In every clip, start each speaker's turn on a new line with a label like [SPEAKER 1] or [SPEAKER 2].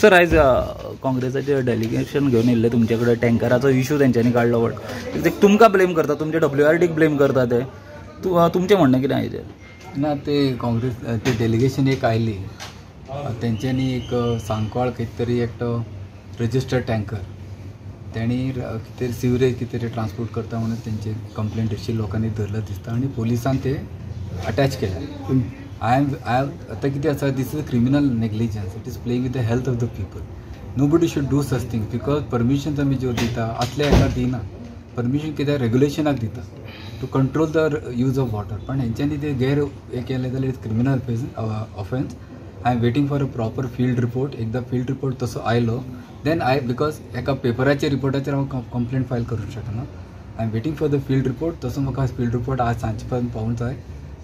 [SPEAKER 1] Sir, आयज काँग्रेसाचे delegation घेवन येयल्ले तुमचे कडेन, टँकराचो इशू तेंच्यांनी काडलो, बट ते तुमकां ब्लेम करता, तुमचे WRDक ब्लेम करता ते. तुमचें म्हणणें कितें हाजेर?
[SPEAKER 2] ना, ते काँग्रेस ते डेलिगेशन एक आयली, तेंच्यांनी एक सांकवाळ खंय तरी एकटो रजिस्टर्ड टँकर तेणी कितें सिवरेज कितें तरी ट्रान्सपोर्ट करता म्हणून तेंचे कंप्लेंट अशी लोकांनी धरला दिसता आनी पोलिसान ते अटॅच केल्या. I आतां कितें आसा, this is criminal negligence, it is playing with the health of the people. Nobody should do such things because permission आमी ज्यो दिता असल्या हेका दिना. परमिशन कित्याक रेगुलेशनाक दिता to control the use of water, पण हेंच्यांनी ते गैर हे केलें जाल्यार it's criminal offence. I am waiting for a proper field report. एकदां फील्ड रिपोर्ट तसो आयलो then I, because एका पेपराचेर रिपोर्टाचेर हांव कंप्लेंट फायल करूंक शकना. I am waiting for the field report. तसो म्हाका फील्ड रिपोर्ट आज सांजचे पर्यंत पावूंक जाय.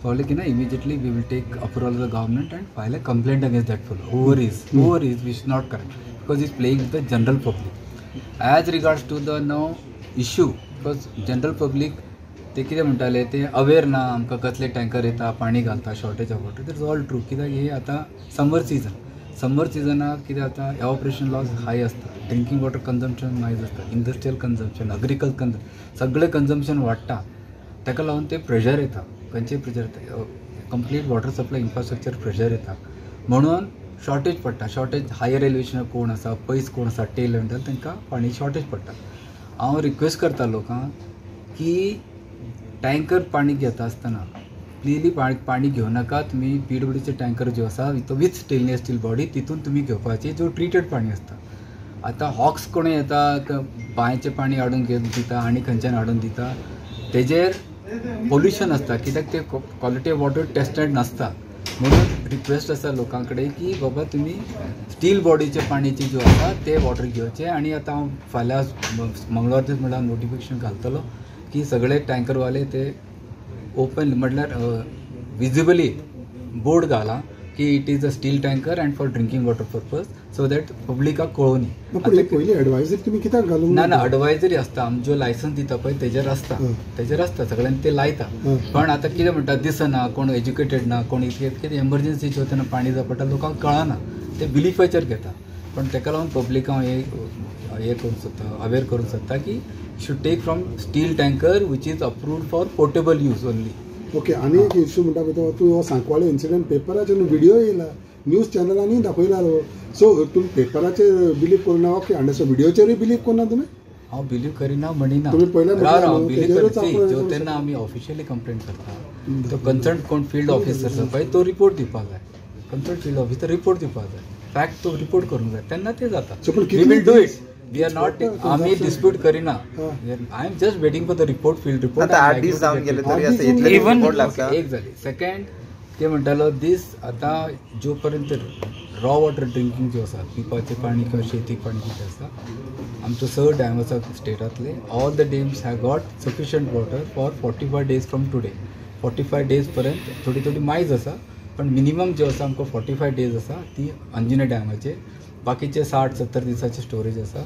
[SPEAKER 2] पावले की ना immediately we will take approval of the government and file a complaint against that fellow whoever is which not correct because is playing with the general public. As regards to the no issue, because general public ते कितें म्हणटाले ते अवेर ना, आमकां कसले tanker येता, पाणी घालता, shortage of water, that is all true. कित्याक हे आतां समर सिजन, समर सिजनाक कितें जाता, एवॉपरेशन लॉस हाय आसता, ड्रिंकींग वॉटर कन्जम्पशन मायज आसता, इंडस्ट्रियल कन्जम्पशन, अग्रिकल्चर कन्जम्पशन, सगळें कन्जम्पशन वाडटा. ताका लागून ते प्रेशर येता, खंयचेय प्रेशर येता, complete water supply infrastructure pressure येता, म्हणून शॉर्टेज पडटा. शॉर्टेज हायर एलिवेशनार कोण आसा, पयस कोण आसा, टेल एंडार तांकां पाणी शॉर्टेज पडटा. हांव रिक्वेस्ट करता लोकांक की टँकर पाणी घेता आसतना क्लियरली पाणी घेवं नाका. तुमी PWDचे टँकर ज्यो आसा विथ स्टेनलेस स्टील बॉडी तितून तुमी घेवपाची, ज्यो ट्रिटेड पाणी आसता. आतां हॉक्स कोण येता, बांयचें पाणी हाडून घेवन दिता आनी खंयच्यान हाडून दिता, तेजेर पोल्युशन आसता, कित्याक ते क्वॉलिटी ऑफ वॉटर टेस्टेड नासता. म्हणून रिक्वेस्ट आसा लोकां कडेन की बाबा तुमी स्टील बॉडीचे पाणीचे ज्यो आसा ते वॉटर घेवचे. आनी आतां हांव फाल्यां मंगळवार दीस म्हणल्यार नोटिफिकेशन घालतलो की सगळे टँकरवाले ते ओपन म्हटल्यार विजिबली बोर्ड घाला की it is a steel tanker and for drinking water purpose, so that पब्लिकाक कळोवनी.
[SPEAKER 3] पयलीं एडवायजरी तुमी कित्याक घालूंक
[SPEAKER 2] ना? ना, एडवायजरी आसता, आमी ज्यो लायसन्स दिता पळय तेजेर आसता, तेजेर आसता सगळ्यांनी ते लायता. पण आतां कितें म्हणटा दिसना, कोण एज्युकेटेड ना, कोण इतकें कितें एमर्जन्सी ज्यो तेन्ना पाणी जाय पडटा लोकांक कळना, ते बिलिफाचेर घेता. पण ताका लागून पब्लिकाक हांव हे करूंक सोदता, अवेर करूंक सोदता की should take from steel tanker which is approved for portable use only.
[SPEAKER 3] Okay, आनी एक इशू म्हणटा पळय तूं, हो सांकवाळे इन्सिडंट पेपराचेर व्हिडियो येयला, न्यूज चॅनलांनी दाखयला. सो तुमी पेपराचेर बिलीव करुना, ओके, आनी व्हिडियोचेरूय बिलीव करना तुमी?
[SPEAKER 2] हांव बिलीव करिना म्हणिना,
[SPEAKER 3] तुमी पयलें
[SPEAKER 2] बिलीव जो तेन्ना आमी ऑफिशियली कंप्लेंट करता, तो कन्सर्न कोण फील्ड ऑफिसर आसा पळय तो रिपोर्ट दिवपाक जाय, कन्सर्न फील्ड ऑफिसर रिपोर्ट दिवपाक जाय, फॅक्ट तो रिपोर्ट करूंक जाय, तेन्ना ते जाता. We will do it. We are not, आमी डिस्प्यूट करिना, I am just waiting for the report, field report.
[SPEAKER 4] आठ दीस जावन गेले तरी आसा इतले रिपोर्ट लागता.
[SPEAKER 2] एक जाली. सेकंड कितें म्हणटालो दीस आतां जो पर्यंत रॉ वॉटर ड्रिंकींग ज्यो आसा, पिवपाचें पाणी किंवा शेती पाणी कितें आसा, आमचो स डॅम आसा स्टेटांतले, all the dams have got sufficient water for 45 days from today. 45 days पर्यंत थोडी थोडी मायज आसा, पण मिनिमम ज्यो आसा आमकां 45 डेज आसा ती अंजुना डॅमाचेर, बाकीचे 60-70 दिसाचे स्टोरेज आसा.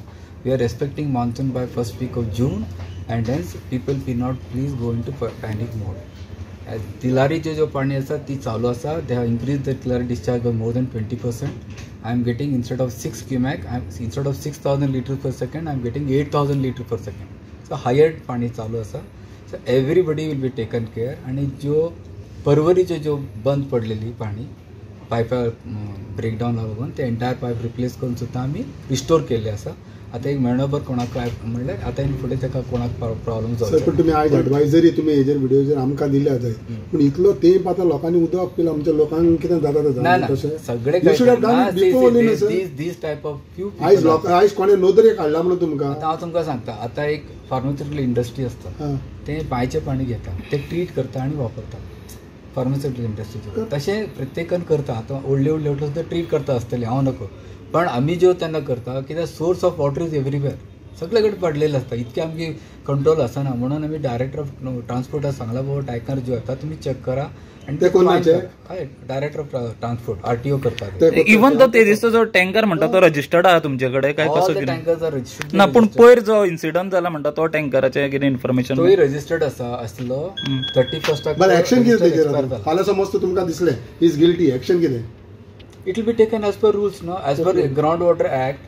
[SPEAKER 2] We are expecting monsoon by first week of June and hence people be not please go into panic mode. तिलारीचे जो पाणी आसा ती चालू आसा, they have increase the Tillari discharge by more than 20%. I am getting instead of 6 cumec, instead of 6,000 litre per second, I am getting 8,000 litre per second. So higher पाणी चालू आसा. So everybody will be taken care. आनी ज्यो परवरीच्यो ज्यो बंद पडलेली पाणी पायपा breakdown लागून ते एंटायर पायप रिप्लेस करून सुद्दां आमी रिस्टोर केल्ले आसा. आतां एक म्हयनोभर कोणाक म्हणल्यार आतां फुडें ताका कोणाक प्रॉब्लम जावचो.
[SPEAKER 3] पण तुमी आयज एडवायजरी तुमी हेजेर व्हिडियोचेर आमकां दिल्या जाय, पूण इतलो तेंप आतां लोकांनी उदक पिलां, आमच्या लोकांक कितें जाता तें
[SPEAKER 2] ना ना सगळे दीस टायप ऑफ फ्यू.
[SPEAKER 3] आयज आयज कोणें नदरेक हाडला म्हणून तुमकां
[SPEAKER 2] आतां हांव तुमकां सांगता, आतां एक फार्मास्युटिकल इंडस्ट्री आसता, ते बांयचें पाणी घेता, ते ट्रीट करता आनी वापरता फार्मास्युटिकल इंडस्ट्रीचे. तशें प्रत्येकान करता. आतां व्हडले व्हडले हॉटेल सुद्दां ट्रीट करता आसतले, हांव नको, पण आमी ज्यो तेन्ना करता कित्याक source of water is everywhere, सगळे कडेन पडलेलें आसता, इतकें आमगे कंट्रोल आसना. म्हणून आमी डायरेक्टर ऑफ ट्रान्सपोर्टाक सांगलां, बाबा टँकर ज्यो येता तुमी चॅक करा आनी
[SPEAKER 3] ते कोण
[SPEAKER 2] हय डायरेक्टर ऑफ ट्रान्सपोर्ट RTO करता.
[SPEAKER 1] इवन तो ते दिसा जो टँकर म्हणटा तो रजिस्टर्ड आहा तुमचे कडेन काय कसो
[SPEAKER 2] कितें
[SPEAKER 1] ना? पूण पयर जो इन्सिडंट जाला म्हणटा तो टँकराचें कितें इन्फॉर्मेशन
[SPEAKER 2] तोय रजिस्टर्ड आसा आसलो 31
[SPEAKER 3] बरें. एक्शन कितें तेजेर? फाल्यां समज तुमकां दिसलें is guilty, action कितें?
[SPEAKER 2] It will be taken as per rules no, as per ground water act.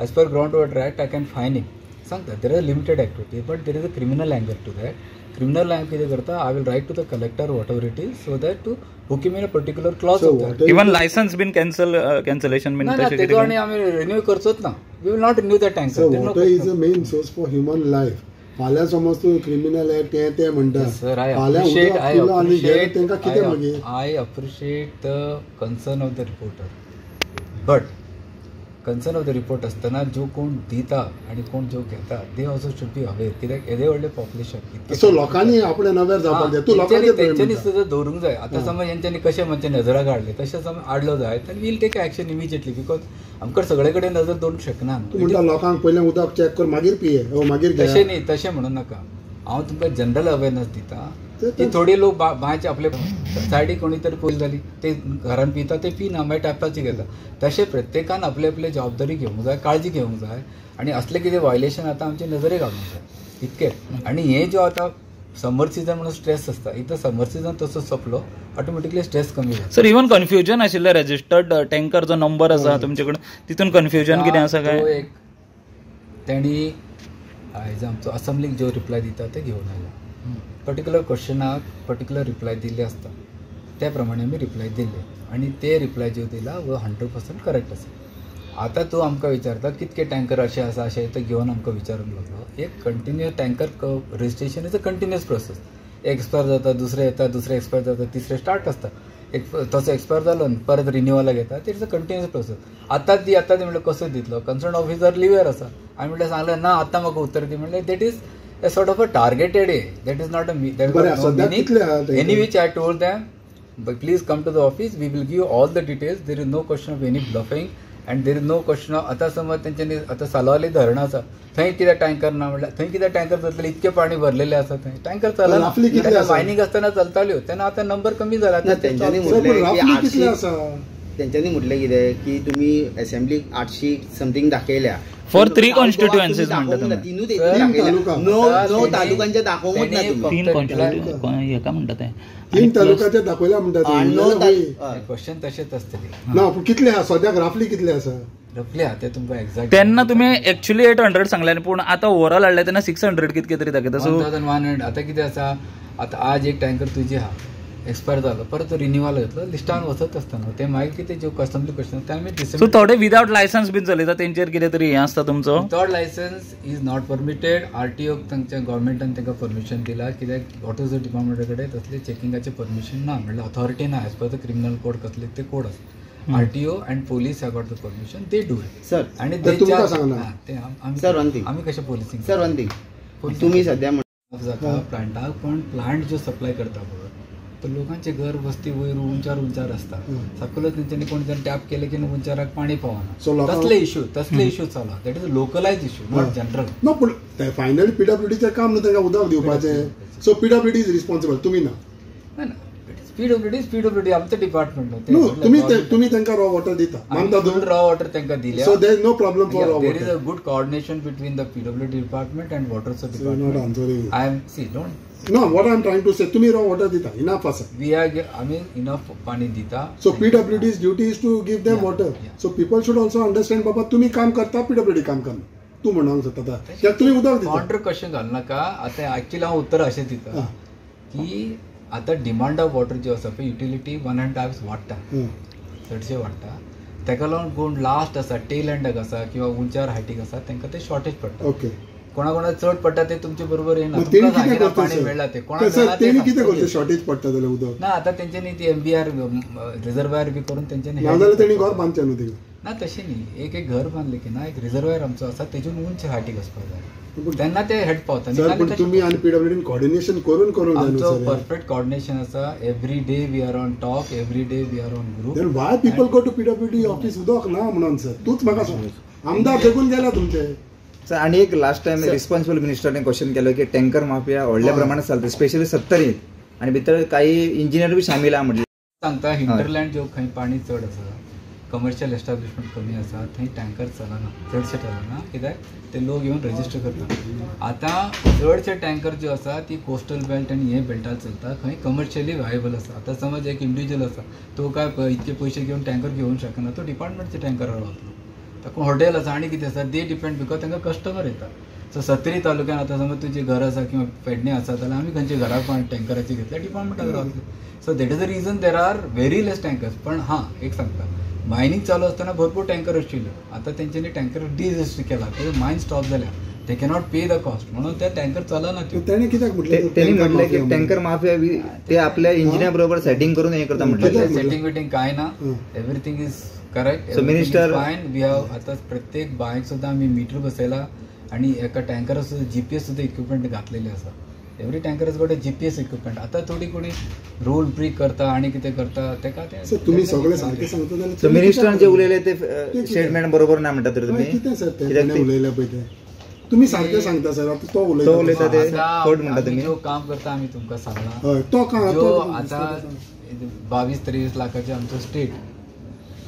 [SPEAKER 2] As per ground water act I can fine him. सांगता there are limited activity but there is a criminal angle to that. Criminal angle कितें करता, I will write to the collector whatever it is so that to book him in a particular clause of that.
[SPEAKER 1] Even licence bin cancel cancellation bin
[SPEAKER 2] ना तेजो आनी आमी renew करचोच ना. We will not renew the tanker.
[SPEAKER 3] Water is a main source for human life. फाल्यां समज तूं criminal act हें तें म्हणटा, फाल्यां तांकां कितें मागीर.
[SPEAKER 2] I appreciate the concern of the reporter, but concern of the report आसतना जो कोण दिता आनी कोण जो घेता they also should be aware. कित्याक येदे व्हडलें पॉप्युलेशन,
[SPEAKER 3] सो लोकांनी आपणें अवेर जावपाक जाय. तूं लोकांनी
[SPEAKER 2] तेंच्यांनी सुद्दां दवरूंक जाय. आतां समज हेंच्यांनी कशें म्हणचें नजराक हाडलें तशें समज हाडलो जाय तर we'll take action immediately, because आमकां सगळे कडेन नजर दवरूंक शकना.
[SPEAKER 3] तूं म्हणटा लोकांक पयलें उदक चॅक कर मागीर पिये, मागीर
[SPEAKER 2] तशें न्ही, तशें म्हणू नाका. हांव तुमकां जनरल अवेरनस दिता की थोडे लोक बांयचे आपले सायडीक कोणी तरी पयल जाली ते घरान पिता ते पिना, मागीर टॅपाचे घेता. तशें प्रत्येकान आपली आपली जबाबदारी घेवंक जाय, काळजी घेवंक जाय आनी असलें कितें व्हायलेशन आतां आमचे नजरेक हाडूंक जाय इतकें. आनी हें जो आतां समर सिजन म्हणून स्ट्रेस आसता, एकदां समर सिजन तसो सोंपलो ऑटोमॅटिकली स्ट्रेस कमी जाता.
[SPEAKER 1] सर इवन कन्फ्युजन आशिल्लें रजिस्टर्ड टँकर जो नंबर आसा तुमचे कडेन तितून कन्फ्युजन कितें आसा काय?
[SPEAKER 2] एक तेणी आयज आमचो असेंब्लीक जो रिप्लाय दिता ते घेवन आयला. पर्टिक्युलर क्वेश्चनाक पर्टिक्युलर रिप्लाय दिल्ले आसता त्या प्रमाणे आमी रिप्लाय दिल्ले आनी ते रिप्लाय ज्यो दिला वो 100% करेक्ट आसा. आतां तूं आमकां विचारता कितके टँकर अशें आसा अशें ते घेवन आमकां विचारूंक लागलो. एक continuous tanker registration is a continuous process. Expire जाता दुसरें येता, दुसरें एक्सपायर जाता तिसरें स्टार्ट आसता. एक तसो एक्सपायर जालो न्ही परत रिन्युअलाक येता. It's a continuous process. आतां दी आतां दी म्हणल्यार कसो दितलो? कन्सर्न ऑफिसर लिव्हर आसा. हांवें म्हणल्यार सांगलें ना आतां म्हाका उत्तर दी म्हणल्यार that is a sort of a targeted a, that is not a meaning. Any which I told them please come to the office, we will give all the details. There is no question of any bluffing and there is no question of. आतां समज तेंच्यांनी आतां सालावली धरण आसा थंय कित्याक tanker ना म्हणल्यार थंय कित्याक टँकर जातले? इतकें पाणी भरलेलें आसा थंय टँकर चलना. मायनींग आसतना चलताल्यो तेन्ना आतां नंबर कमी जाला.
[SPEAKER 4] तेंच्यांनी म्हटलें कितें की तुमी असेंब्लीक 800 समथींग दाखयल्या
[SPEAKER 1] फॉर 3 कॉन्स्टिट्युएन्सीज म्हणटा तुमी.
[SPEAKER 4] णव तालुक्यांचे दाखोवंक ना तुमी.
[SPEAKER 1] 3 हेका म्हणटा ते
[SPEAKER 3] 3 तालुक्याचे दाखयल्या म्हणटा.
[SPEAKER 2] क्वेश्चन तशेंच आसतलें
[SPEAKER 3] ना. पूण कितले आसा सद्याक रफली कितले आसा?
[SPEAKER 2] रफली आहा ते तुमकां एक्झॅक्ट
[SPEAKER 1] तेन्ना तुमी एक्चुअली 800 सांगलें पूण आतां ओवरऑल हाडलें तेन्ना 600 कितके तरी दाखयता. सो
[SPEAKER 2] 1100. आतां कितें आसा, आतां आज एक टँकर तुजी आहा एक्सपायर जालो परत रिन्युअल घेतलो लिस्टान वचत आसतना ते मागीर कितें ज्यो कस्टमली क्वेश्चन ते आमी
[SPEAKER 1] सो थोडे विदावट लायसन्स बीन चलयता तेंचेर कितें तरी हें आसता तुमचो?
[SPEAKER 2] Without licence is not permitted. RTO तांच्या गव्हर्मेंटान तांकां परमिशन दिला कित्याक वॉटर डिपार्टमेंटा कडेन तसलें चॅकिंगाचें परमिशन ना, म्हणल्यार ऑथॉरिटी ना as per the criminal code कसले ते कोड आसा. RTO and police have got the permission, they do it
[SPEAKER 4] sir.
[SPEAKER 2] आनी आमी कशें पोलिसींग
[SPEAKER 4] सर वन थिंग तुमी सद्या
[SPEAKER 2] जाता प्लांटाक, पण प्लांट जो सप्लाय करता पळय तर लोकांचे घर वस्ती वयर उंचार उंचार आसता. सपोज तेंच्यांनी कोण जाण टॅप केलें की उंचाराक पाणी पावना. तसले इश्यू तसले इश्यू चालू. That is localise issue not general.
[SPEAKER 3] No पूण फायनली पीडब्ल्यूडीचें काम न्हू तांकां उदक दिवपाचें. सो पीडब्ल्यूडी is responsible, तुमी ना.
[SPEAKER 2] पीडब्ल्यूडी पीडब्ल्यूडी आमचें डिपार्टमेंट
[SPEAKER 3] न्हू. तुमी तुमी तांकां रॉ वॉटर दिता मानता तूं?
[SPEAKER 2] रॉ वॉटर तांकां दिल्या.
[SPEAKER 3] So there is no problem for raw water.
[SPEAKER 2] There is a good coordination between the PWD department and water department. I am see don't
[SPEAKER 3] No, what I am trying to say, तुम्ही raw water दिता, enough आसा.
[SPEAKER 2] We are, आमी enough पाणी दिता.
[SPEAKER 3] So PWD's duty is to give them water. So people should also understand, बाबा तुम्ही काम करता, PWD काम करना. तूं म्हणूंक सोदता कित्याक तुमी उदक दिता.
[SPEAKER 2] कॉन्ट्र क्वेश्चन घालनाका. आतां एक्चुअली हांव उत्तर अशें दिता की आतां डिमांड ऑफ वॉटर ज्यो आसा पळय युटिलिटी 1.5 वाडटा, चडशें वाडटा. ताका लागून कोण लास्ट आसा टेल एंडाक आसा किंवा उंचार हायटीक आसा तांकां ते शॉर्टेज पडटा.
[SPEAKER 3] ओके.
[SPEAKER 2] कोणा कोणा चड पडटा ते तुमचे बरोबर येना. पाणी मेळ्ळा ते
[SPEAKER 3] कोणाक शॉर्टेज पडटा जाल्यार उदक
[SPEAKER 2] ना. आतां तेंच्यांनी ती एमबीआर रिजर्वायर बी करून तेंच्यांनी
[SPEAKER 3] ना तेणी घर बांदचें न्हू थिंगा.
[SPEAKER 2] ना तशें न्ही, एक एक घर बांदलें की ना एक रिजर्वायर आमचो आसा तेजून उंच हाटीक वचपाक जाय तेन्ना ते हेड पावता.
[SPEAKER 3] पूण तुमी आनी पीडब्ल्यूडीन कॉर्डिनेशन करून करूंक जाय.
[SPEAKER 2] आमचो परफेक्ट कॉर्डिनेशन आसा. Every day we are on talk, every day we are on group.
[SPEAKER 3] Then why people go to PWD office उदक ना म्हणून सर तूच म्हाका सांग. आमदार बेगून गेला तुमचे.
[SPEAKER 4] सर आणि एक लास्ट टाइम रिस्पॉन्सिबल मिनिस्टरने क्वेश्चन केलं की टँकर माफिया व्हडल्या प्रमाणात चालते, स्पेशली 70 आणि भितर काही इंजिनियर बी सामील आहा म्हटले.
[SPEAKER 2] सांगता हिंटरलँड जो खंय पाणी चड आसा कमर्शियल एस्टाब्लिशमेंट कमी आसा थंय टँकर चलना, चडशे चलना, कित्याक ते लोक येवन रजिस्टर करता. आतां चडशे टँकर ज्यो आसा ती कोस्टल बेल्ट आनी हे बेल्टार चलता, खंय कमर्शियली व्हायबल आसा. आतां समज एक इंडिविज्युअल आसा तो काय इतके पयशे घेवन टँकर घेवंक शकना, तो डिपार्टमेंटचे टँकरार वतलो. ताका हॉटेल आसा आनी कितें आसा, they depend because तांकां कस्टमर येता. सो सत्तरी तालुक्यान आतां समज तुजें घर आसा किंवा पेडणे आसा जाल्यार आमी खंयच्या घराक टँकराचे घेतल्या डिपार्टमेंटाक रावतले. So that is the reason there are very less tankers. पण हां एक सांगता, मायनींग चालू आसतना भरपूर टँकर आशिल्ले, आतां तेंच्यांनी टँकर डिरजिस्टर केला, ते मायन स्टॉप जाल्या, they cannot pay the cost, म्हणून ते टँकर चलना.
[SPEAKER 3] तेणी कित्याक म्हटलें,
[SPEAKER 4] तेणी म्हटलें की टँकर माफिया ते आपल्या इंजिनियर बरोबर सेटिंग करून हे करता म्हटलें.
[SPEAKER 2] सेटिंग बिटिंग काय ना, everything is correct.
[SPEAKER 4] So minister
[SPEAKER 2] fine. We have आतां प्रत्येक बांयक सुद्दां आमी मिटर बसयला आनी एका टँकरा सुद्दां GPS सुद्दां इक्विपमेंट घातलेले आसा. Every tanker has got a GPS equipment. आतां थोडी कोणी रूल ब्रेक करता आनी कितें करता तेका ते
[SPEAKER 3] तुमी सगळे सारकें सांगता जाल्यार
[SPEAKER 4] मिनिस्टरान जे उलयले ते स्टेटमेंट बरोबर ना म्हणटा तर तुमी
[SPEAKER 3] कितें सर ते उलयले पळय ते तुमी सारकें सांगता सर. आतां तो उलयता
[SPEAKER 4] ते फट म्हणटा तुमी.
[SPEAKER 2] जो काम करता आमी तुमकां सांगलां,
[SPEAKER 3] तो
[SPEAKER 2] जो आतां 22-23 लाखाचे आमचो स्टेट,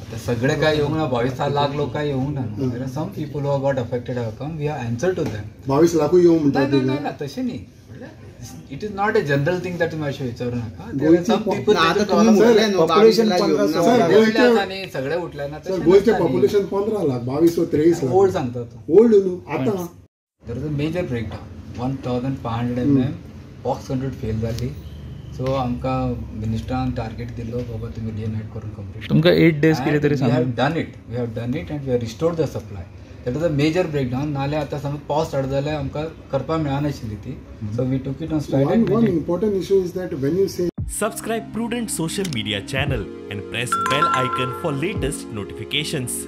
[SPEAKER 2] आतां सगळे काय येवंक ना, 22 लाख लोक काय येवंक ना. There are some people who got affected have come, we have answer to them.
[SPEAKER 3] 22 लाखूय येवं म्हणटा?
[SPEAKER 2] ना तशें न्ही, it is not a general thing that तुम्ही अशें विचारू नाका. सगळे उठले ना,
[SPEAKER 3] गोंयचें पॉप्युलेशन 15 लाख, 22 वा 23 लाख
[SPEAKER 2] ओल्ड सांगता तूं,
[SPEAKER 3] ओल्ड न्हू आतां.
[SPEAKER 2] There is a major breakdown, 1500 mm box conduit fail जाली. सो आमकां मिनिस्टरान टार्गेट दिल्लो बाबा तुमी डे नायट करून कंप्लीट.
[SPEAKER 1] तुमकां 8 days कितें तरी
[SPEAKER 2] we have done it, we have done it and we have restored the supply. That is a major breakdown. नाल्यार आतां समज पावस स्टार्ट जाल्यार आमकां करपाक मेळनाशिल्ली ती. So we took it on stride.
[SPEAKER 3] One important issue is that when you say
[SPEAKER 5] subscribe Prudent social media channel and press bell icon for latest notifications.